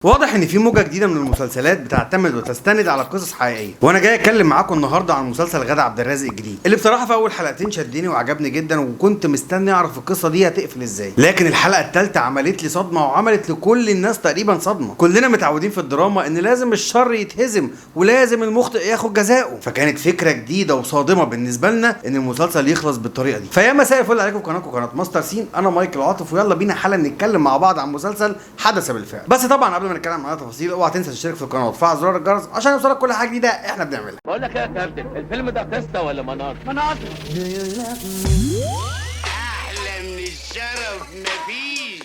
واضح ان في موجه جديدة من المسلسلات بتعتمد وتستند على قصص حقيقية، وانا جاي اتكلم معاكم النهارده عن مسلسل غاده عبد الرازق الجديد اللي بصراحة في اول حلقتين شدني وعجبني جدا، وكنت مستني اعرف القصة دي هتقفل ازاي. لكن الحلقة الثالثة عملت لي صدمة وعملت لكل الناس تقريبا صدمة. كلنا متعودين في الدراما ان لازم الشر يتهزم ولازم المخطئ ياخد جزاؤه، فكانت فكرة جديدة وصادمه بالنسبة لنا ان المسلسل يخلص بالطريقة دي. فيا مساء الفل عليكم في قناتكم قناة ماستر سين، انا مايكل عاطف، ويلا بينا حالا نتكلم مع بعض عن مسلسل حدث بالفعل. بس طبعا قبل ما نتكلم عن تفاصيل اوعى تنسى تشترك في القناة وتفعل زرار الجرس عشان يوصلك كل حاجة جديدة احنا بنعملها. بقول لك ايه يا كابتن، الفيلم ده قصة ولا مناظر؟ مناظر. احلى من الشرف مفيش.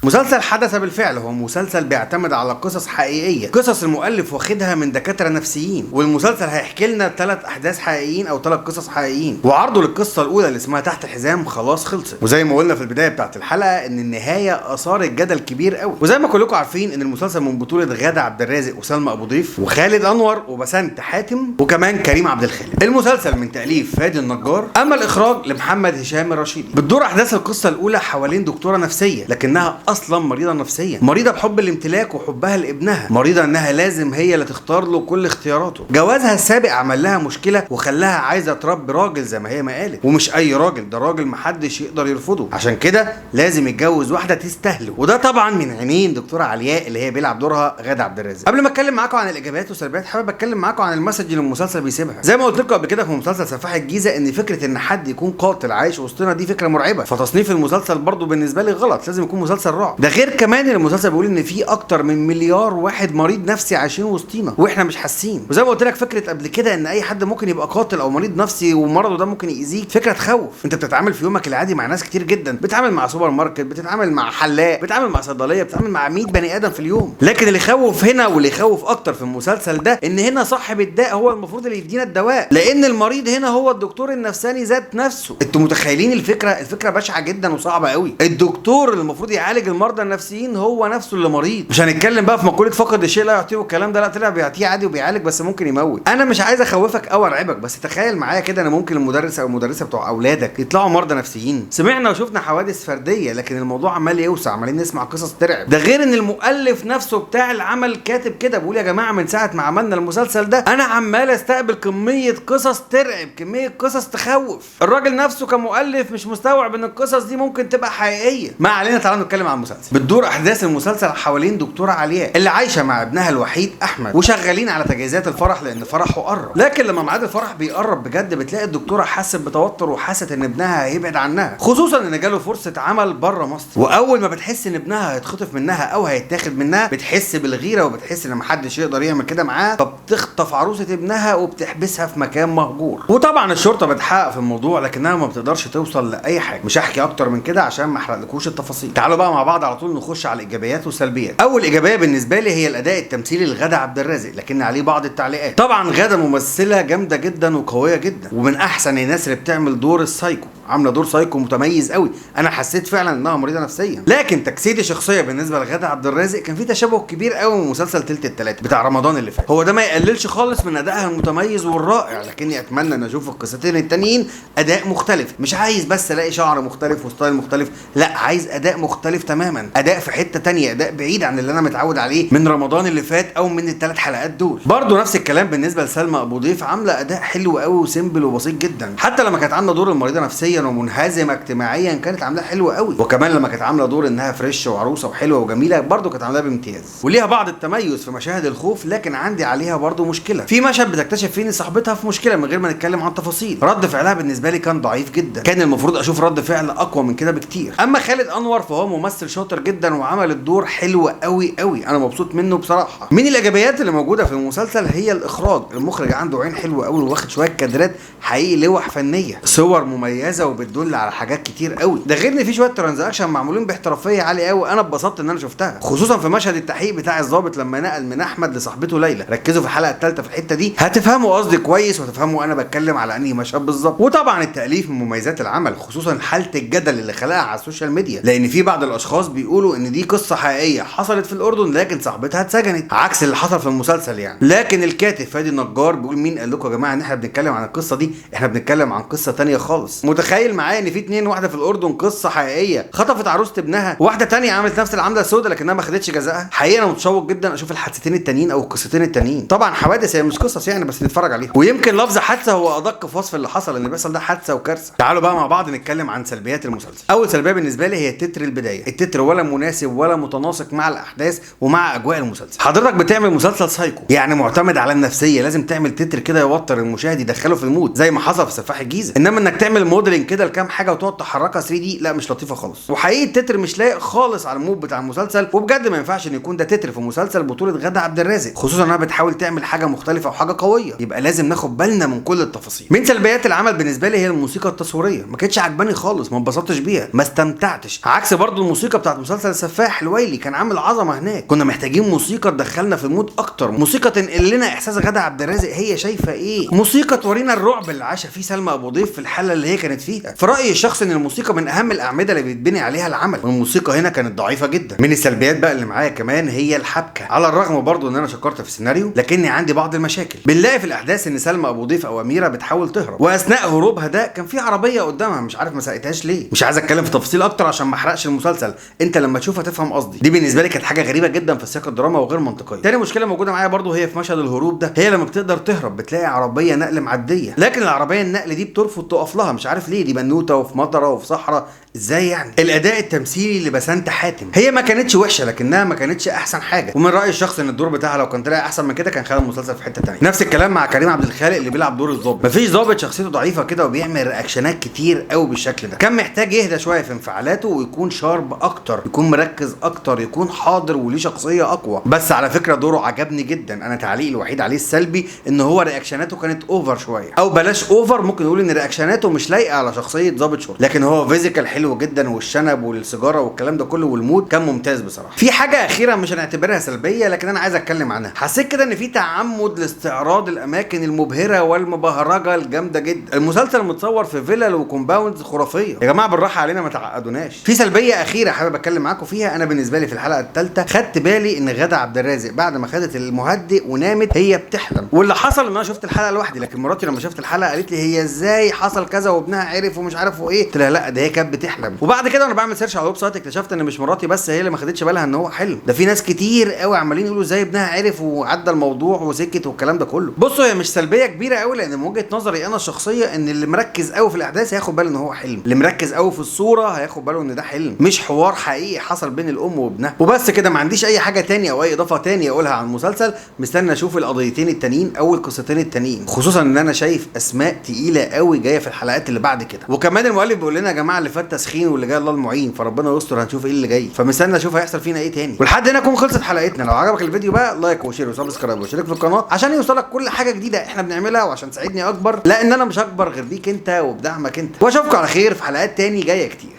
مسلسل حدث بالفعل هو مسلسل بيعتمد على قصص حقيقية، قصص المؤلف واخدها من دكاترة نفسيين، والمسلسل هيحكي لنا 3 احداث حقيقيين او 3 قصص حقيقيين. وعرضه للقصة الاولى اللي اسمها تحت الحزام خلاص خلصت، وزي ما قلنا في البداية بتاعت الحلقة ان النهاية اثارت جدل كبير قوي. وزي ما كلكم عارفين ان المسلسل من بطولة غادة عبد الرازق وسلمى ابو ضيف وخالد انور وبسنت حاتم وكمان كريم عبد الخالق. المسلسل من تأليف فادي النجار، اما الاخراج لمحمد هشام الرشيدي. بتدور احداث القصة الاولى حوالين دكتورة نفسية لكنها اصلا مريضه نفسيا، مريضه بحب الامتلاك وحبها لابنها، مريضه انها لازم هي اللي تختار له كل اختياراته. جوازها السابق عمل لها مشكلة وخلاها عايزه تربي راجل زي ما هي ما قالت، ومش اي راجل، ده راجل محدش يقدر يرفضه، عشان كده لازم يتجوز واحدة تستاهله. وده طبعا من عينين دكتورة علياء اللي هي بيلعب دورها غاده عبد الرازق. قبل ما اتكلم معاكم عن الايجابيات والسلبيات حابب اتكلم معاكم عن ال message اللي المسلسل بيسيبها. زي ما قلت لكم قبل كده في مسلسل سفاح الجيزة ان فكرة ان حد يكون قاتل عايش وسطنا دي فكرة مرعبة، فتصنيف المسلسل برضو بالنسبة لي غلط، لازم يكون مسلسل رعب. ده غير كمان ان المسلسل بيقول ان في اكتر من مليار واحد مريض نفسي عايشين وسطينا واحنا مش حاسين. وزي ما قلت لك فكرة قبل كده ان اي حد ممكن يبقى قاتل او مريض نفسي ومرضه ده ممكن يأذيك، فكرة تخوف. انت بتتعامل في يومك العادي مع ناس كتير جدا، بتتعامل مع سوبر ماركت، بتتعامل مع حلاق، بتتعامل مع صيدلية، بتتعامل مع 100 بني ادم في اليوم. لكن اللي يخوف هنا واللي يخوف اكتر في المسلسل ده ان هنا صاحب الداء هو المفروض اللي يدينا الدواء، لان المريض هنا هو الدكتور النفساني ذات نفسه. انتوا متخيلين الفكرة؟ الفكرة بشعة جدا وصعبة قوي. الدكتور اللي المفروض يعالج المرضى النفسيين هو نفسه اللي مريض. مش هنتكلم بقى في مقولة فقد الشيء لا يعطيه والكلام ده، لا طلع بيعطيه عادي وبيعالج بس ممكن يموت. انا مش عايز اخوفك او ارعبك، بس تخيل معايا كده ان ممكن المدرس او المدرسة بتوع اولادك يطلعوا مرضى نفسيين. سمعنا وشفنا حوادث فردية لكن الموضوع عمال يوسع، عمالين نسمع قصص ترعب. ده غير ان المؤلف نفسه بتاع العمل كاتب كده بيقول يا جماعة من ساعة ما عملنا المسلسل ده انا عمال استقبل كمية قصص ترعب، كمية قصص تخوف. الراجل نفسه كمؤلف مش مستوعب ان القصص دي ممكن تبقى حقيقية. ما علينا، تعالوا نتكلم عن المسلسل. بتدور احداث المسلسل حوالين دكتورة علياء اللي عايشه مع ابنها الوحيد احمد، وشغالين على تجهيزات الفرح لان فرحه قرب. لكن لما ميعاد الفرح بيقرب بجد بتلاقي الدكتورة حست بتوتر وحست ان ابنها هيبعد عنها، خصوصا ان جاله فرصة عمل بره مصر. واول ما بتحس ان ابنها هيتخطف منها او هيتاخد منها بتحس بالغيره وبتحس ان محدش يقدر يعمل كده معاها، فبتخطف عروسه ابنها وبتحبسها في مكان مهجور. وطبعا الشرطة بتحقق في الموضوع لكنها ما بتقدرش توصل لاي حاجة. مش هحكي اكتر من كده عشان ما احرقلكوش التفاصيل. تعالوا بقى مع بعض على طول نخش على الايجابيات والسلبيات. اول ايجابية بالنسبة لي هي الاداء التمثيلي لغاده عبد الرازق، لكن عليه بعض التعليقات. طبعا غاده ممثلة جامدة جدا وقويه جدا، ومن احسن الناس اللي بتعمل دور السايكو، عامله دور سايكو متميز قوي، انا حسيت فعلا انها مريضه نفسيا. لكن تجسيد الشخصية بالنسبة لغاده عبد الرازق كان في تشابه كبير قوي من مسلسل تلت التلاتة بتاع رمضان اللي فات. هو ده ما يقللش خالص من ادائها المتميز والرائع، لكني اتمنى ان اشوف القصتين التانيين اداء مختلف. مش عايز بس الاقي شعر مختلف و style مختلف، لا عايز اداء مختلف تماما، اداء في حتة تانية، اداء بعيد عن اللي انا متعود عليه من رمضان اللي فات او من ال3 حلقات دول. برضو نفس الكلام بالنسبة لسلمى ابو ضيف، عامله اداء حلو قوي و simple وبسيط جدا. حتى لما كانت عامله دور المريضة نفسيا ومنهزمه اجتماعيا كانت عاملاه حلو قوي، وكمان لما كانت عامله دور انها fresh وعروسه وحلوه وجميلة برضو كانت عاملاه بامتياز. وليها بعض التميز في مشاهد الخوف، لكن عندي عليها برضو مشكلة. في مشهد بتكتشف فيه ان صاحبتها في مشكلة من غير ما نتكلم عن تفاصيل، رد فعلها بالنسبة لي كان ضعيف جدا، كان المفروض اشوف رد فعل اقوى من كده بكتير. اما خالد انور فهو ممثل شاطر جدا وعمل الدور حلو قوي قوي، انا مبسوط منه بصراحة. من الايجابيات اللي موجودة في المسلسل هي الاخراج، المخرج عنده عين حلوة قوي وواخد شوية كادرات حقيقي لوح فنية، صور مميزة وبتدل على حاجات كتير قوي. ده غير ان في شوية transition معمولين باحترافيه عالية قوي، انا اتبسطت ان انا شفتها، خصوصا في مشهد التحقيق بتاع الضابط لما نقل من احمد لصاحبته ليلى. ركزوا في الحلقة الثالثة في الحتة دي هتفهموا قصدي كويس وهتفهموا انا بتكلم على انهي مشهد بالظبط. وطبعا التاليف من مميزات العمل، خصوصا حاله الجدل اللي خلقها على ال social media، لان في بعض الاشخاص بيقولوا ان دي قصة حقيقية حصلت في الاردن لكن صاحبتها اتسجنت، عكس اللي حصل في المسلسل يعني. لكن الكاتب فادي النجار بيقول مين قال لكم يا جماعة ان احنا بنتكلم عن القصة دي؟ احنا بنتكلم عن قصة تانية خالص. متخيل معايا ان في اتنين، واحدة في الاردن قصة حقيقية خطفت عروسه ابنها، واحدة تانية عملت نفس العملة السوداء لكنها ما خدتش جزاءها. حقيقة انا متشوق جدا اشوف الحادثتين التانيين او القصتين التانيين. طبعا حوادث هي مش قصص يعني، بس نتفرج عليها. ويمكن لفظ حادثه هو ادق في وصف اللي حصل، اللي بيحصل ده حادثه وكارثة. تعالوا بقى مع بعض نتكلم عن سلبيات المسلسل. اول سلبية بالنسبة لي هي تتر البداية. التتر ولا مناسب ولا متناسق مع الاحداث ومع اجواء المسلسل. حضرتك بتعمل مسلسل سايكو يعني معتمد على النفسية، لازم تعمل تتر كده يوتر المشاهد يدخله في ال mood زي ما حصل في سفاح الجيزة. انما انك تعمل modeling كده لكام حاجة وتقعد تحركها 3D لا مش لطيفة خالص. وحقيقي التتر مش لايق خالص على ال mood بتاع المسلسل، وبجد ما ينفعش ان يكون ده تتر في مسلسل بطوله غاده عبد الرازق، خصوصا انها بتحاول تعمل حاجة مختلفة وحاجه قوية، يبقى لازم ناخد بالنا من كل التفاصيل. من سلبيات العمل بالنسبة لي هي الموسيقى التصويرية، ما كانتش عجباني خالص، ما انبسطتش بيها، ما استمتعتش. عكس برضو الموسيقى بتاعت مسلسل السفاح الويلي كان عامل عظمه هناك. كنا محتاجين موسيقى تدخلنا في ال mood اكتر، موسيقى تنقل لنا احساس غاده عبد الرازق هي شايفه ايه، موسيقى تورينا الرعب اللي عاش فيه سلمى ابو ضيف في الحالة اللي هي كانت فيها. في رايي الشخصي ان الموسيقى من اهم الاعمدة اللي بيتبني عليها العمل، والموسيقى هنا كانت ضعيفة جدا. من السلبيات بقى اللي معايا كمان هي الحبكة. على الرغم برضو ان انا شكرت في السيناريو لكني عندي بعض المشاكل. بنلاقي في الاحداث ان سلمى ابو ضيف او اميره بتحاول تهرب، واثناء هروبها ده كان في عربية قدامها مش عارف ما سقتهاش ليه. مش عايز اتكلم في تفاصيل اكتر عشان ما احرقش المسلسل، انت لما تشوفها تفهم قصدي. دي بالنسبة لي كانت حاجة غريبة جدا في سياق الدراما وغير منطقية. تاني مشكلة موجودة معايا برضو هي في مشهد الهروب ده، هي لما بتقدر تهرب بتلاقي عربية نقل معدية، لكن العربية النقل دي بترفض تقف لها، مش عارف ليه. دي بنوته وفي مطره وفي صحراء، ازاي يعني؟ الاداء التمثيلي لبسنت حاتم هي ما كانتش وحشة لكنها ما كانتش احسن حاجة، ومن رايي الشخصي ان الدور بتاعها لو كان طلع احسن من كده كان خلى المسلسل في حتة ثانية. نفس الكلام مع كريم عبد الخالق اللي بيلعب دور الضابط. مفيش ضابط شخصيته ضعيفة كده وبيعمل reaction ات كتير قوي بالشكل ده، كان محتاج يهدى شوية في انفعالاته ويكون sharp اكتر، يكون مركز اكتر، يكون حاضر وليه شخصية اقوى. بس على فكرة دوره عجبني جدا. انا تعليقي الوحيد عليه السلبي ان هو reaction اته كانت over شوية، او بلاش over، ممكن نقول ان reaction اته مش لايقة على شخصية ضابط شرطه، لكن هو physical حلو جدا، والشنب والسيجاره والكلام ده كله وال mood كان ممتاز بصراحة. في حاجة اخيرة مش هنعتبرها سلبية لكن انا عايز اتكلم عنها. حسيت كده ان في تعمد لاستعراض الاماكن المبهره والمبهرجه الجامدة جدا. المسلسل متصور في فيلل و compounds خرافية. يا جماعة بالراحة علينا ما تعقدوناش. في سلبية اخيرة حابب اتكلم معاكم فيها. انا بالنسبة لي في الحلقة الثالثة خدت بالي ان غاده عبد الرازق بعد ما خدت المهدئ ونامت هي بتحلم، واللي حصل ان انا شفت الحلقة لوحدي، لكن مراتي لما شافت الحلقة قالت لي هي ازاي حصل كذا وابنها عرف ومش عارف وايه. قلت لها لا ده هي كانت بتحلم. وبعد كده وانا بعمل search على ال website اكتشفت ان مش مراتي بس هي اللي ما خدتش بالها ان هو حلم، ده في ناس كتير قوي عمالين يقولوا ازاي ابنها عرف وعدى الموضوع وسكت والكلام ده كله. بصوا هي مش سلبية كبيرة قوي، لان من وجهه نظري انا الشخصية ان اللي مركز قوي في الاحداث هياخد باله ان هو حلم، اللي مركز قوي في الصورة هياخد باله ان ده حلم مش حوار حقيقي حصل بين الام وابنها. وبس كده، ما عنديش اي حاجة تانية او اي اضافه تانية اقولها عن المسلسل. مستني اشوف القضيتين التانيين او القصتين التانيين، خصوصا ان انا شايف اسماء تقيلة قوي جاية في الحلقات اللي بعد كده. وكمان المؤلف بيقول لنا يا جماعة اللي فات تسخين واللي جاي الله المعين، فربنا يستر هنشوف ايه اللي جاي. فمستني اشوف هيحصل فينا ايه تاني. ولحد هنا اكون خلصت حلقتنا. لو عجبك الفيديو بقى like و share و subscribe واشترك في القناة عشان يوصلك كل حاجة جديدة احنا بنعملها، وعشان تساعدني اكبر، لان انا مش اكبر غير بيك انت وبدعمك انت. واشوفكم على خير في حلقات تاني جاية كتير.